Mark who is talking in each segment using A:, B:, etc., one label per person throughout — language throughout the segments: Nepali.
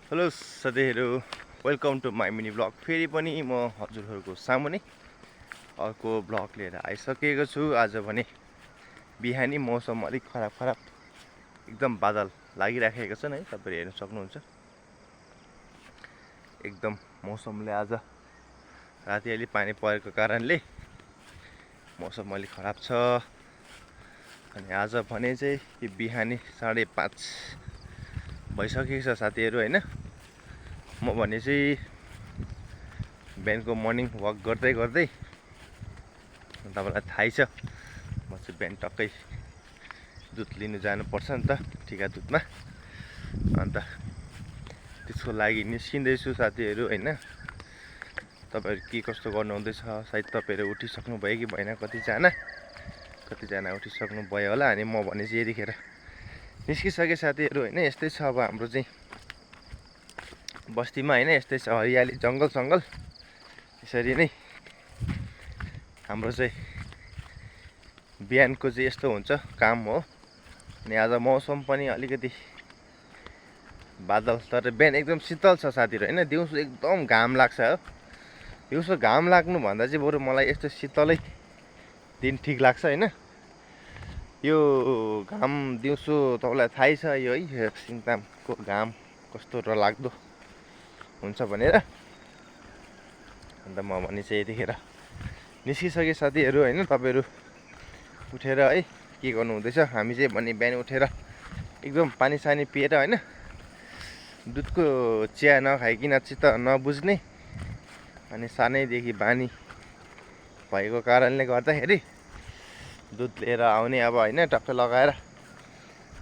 A: हेलो साथीहरू, welcome to my mini blog. फेरि पनि म हजुरहरूको सामुने अर्को ब्लग लिएर आइसकेको छु। आज भने बिहानी मौसम अलिक खराब एकदम बादल लागिराखेको छन् है, तपाईँहरू हेर्न सक्नुहुन्छ। एकदम मौसमले आज राति अलि पानी परेको कारणले मौसम अलिक खराब छ। अनि आज भने चाहिँ यो बिहानी 5:30 भइसकेको छ साथीहरू हैन। म भने चाहिँ बिहानको मर्निङ वक गर्दै तपाईँलाई थाहै छ, म चाहिँ बिहान टक्कै दुध लिनु जानुपर्छ नि त, ठिका दुधमा। अन्त त्यसको लागि निस्किँदैछु साथीहरू हैन। तपाईँहरू के कस्तो गर्नुहुँदैछ? सायद तपाईँहरू उठिसक्नु भयो कि भएन, कतिजना उठिसक्नु भयो होला। अनि म भने चाहिँ यतिखेर निस्किसकेँ साथीहरू हैन। यस्तै छ अब हाम्रो चाहिँ बस्तीमा हैन, यस्तै छ हरियाली जङ्गल यसरी नै हाम्रो चाहिँ बिहानको चाहिँ यस्तो हुन्छ काम हो। अनि आज मौसम पनि अलिकति बादल, तर बिहान एकदम शीतल छ साथीहरू हैन। दिउँसो एकदम घाम लाग्छ हो। दिउँसो घाम लाग्नु भन्दा चाहिँ बरु मलाई यस्तो शीतलै दिन ठिक लाग्छ हैन। यो घाम दिउँसो तपाईँलाई थाहै छ यो है, सिङतामको घाम कस्तो डरलाग्दो हुन्छ भनेर। अन्त म भने चाहिँ यतिखेर निस्किसके साथीहरू हैन। तपाईँहरू उठेर है के गर्नु हुँदैछ? हामी चाहिँ भने बिहान उठेर एकदम पानी सानी पिएर हैन, दुधको चिया नखाइकन चित्त नबुझ्ने अनि सानैदेखि बानी भएको कारणले गर्दाखेरि दुध लिएर आउने अब हैन, टक्क लगाएर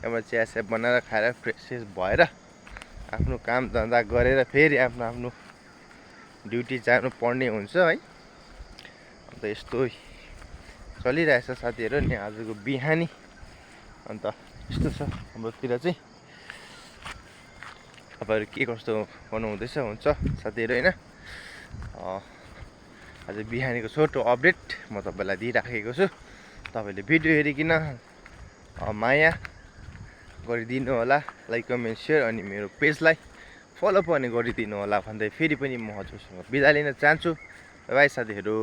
A: अब चिया स्याप बनाएर खाएर फ्रेस भएर आफ्नो काम धन्दा गरेर फेरि आफ्नो ड्युटी जानु पर्ने हुन्छ है। अन्त यस्तो चलिरहेछ साथीहरू नि आजको बिहानी। अन्त यस्तो छ हाम्रोतिर चाहिँ। तपाईँहरू के कस्तो गर्नुहुँदैछ हुन्छ साथीहरू हैन। आज बिहानीको छोटो अपडेट म तपाईँलाई दिइराखेको छु। तपाईँले भिडियो हेरिकन माया गरिदिनु होला, लाइक कमेन्ट सेयर, अनि मेरो पेजलाई फलो पनि गरिदिनु होला भन्दै फेरि पनि म हजुरसँग बिदा लिन चाहन्छु। बाइ साथीहरू।